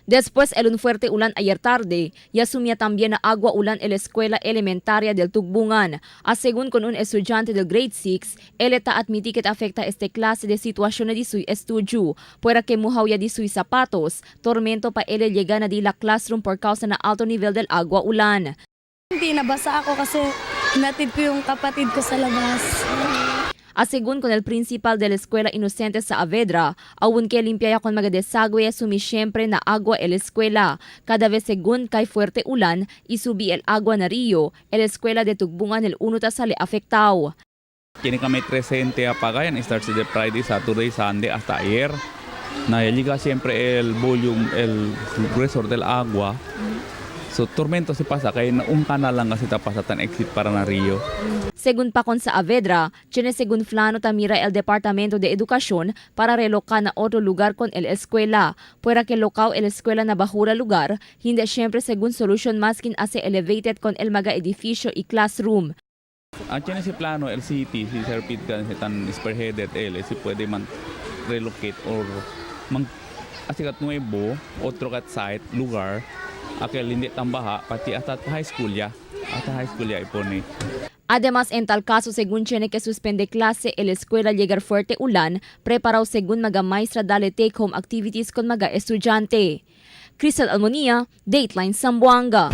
Después el un fuerte ulan ayer tarde, ya sumía también a agua ulan el escuela elementaria del Tugbungan. A según con un estudiante del grade 6, él está admití que afecta este clase de situación de su estudio, puera que muhaw ya di sui zapatos, tormento pa él llega na di la classroom por causa na alto nivel del agua ulan. Hindi, nabasa ako kasi hinatid ko yung kapatid ko sa labas. A según con el principal de la escuela Inocente Saavedra, aunque limpia con mga desagüe sumi siempre na agua el escuela. Cada vez según cae fuerte ulan y subi el agua na río, el escuela de Tugbungan el uno ta sale afectado. Tiene kami presente apagayan, starts de Friday, Saturday, Sunday, hasta ayer. Na llega siempre el volume, el gruesor del agua. So, tormento se pasa, kaya na un kanal lang kasi tapasa tan exit para na Rio. Según pa con Saavedra, tiene según Flano tamira el Departamento de Educación para relocar na otro lugar con el escuela. Puera que locao el escuela na bahura lugar, hindi siempre según solution maskin hace elevated con el maga edificio y classroom. At yan si plano, el city, si Sir Pete gan, si tan spearheaded él, si puede man relocate or mang asikat nuevo, otro kat site, lugar, aquel hindi tambaha, pati hasta high school ya, hasta high school ya ipone. Además, en tal caso, según tiene que suspende clase el escuela llegar fuerte ulan, preparado según maga maestra dale take home activities con maga estudiante. Crystal Almonia, Dateline Zamboanga.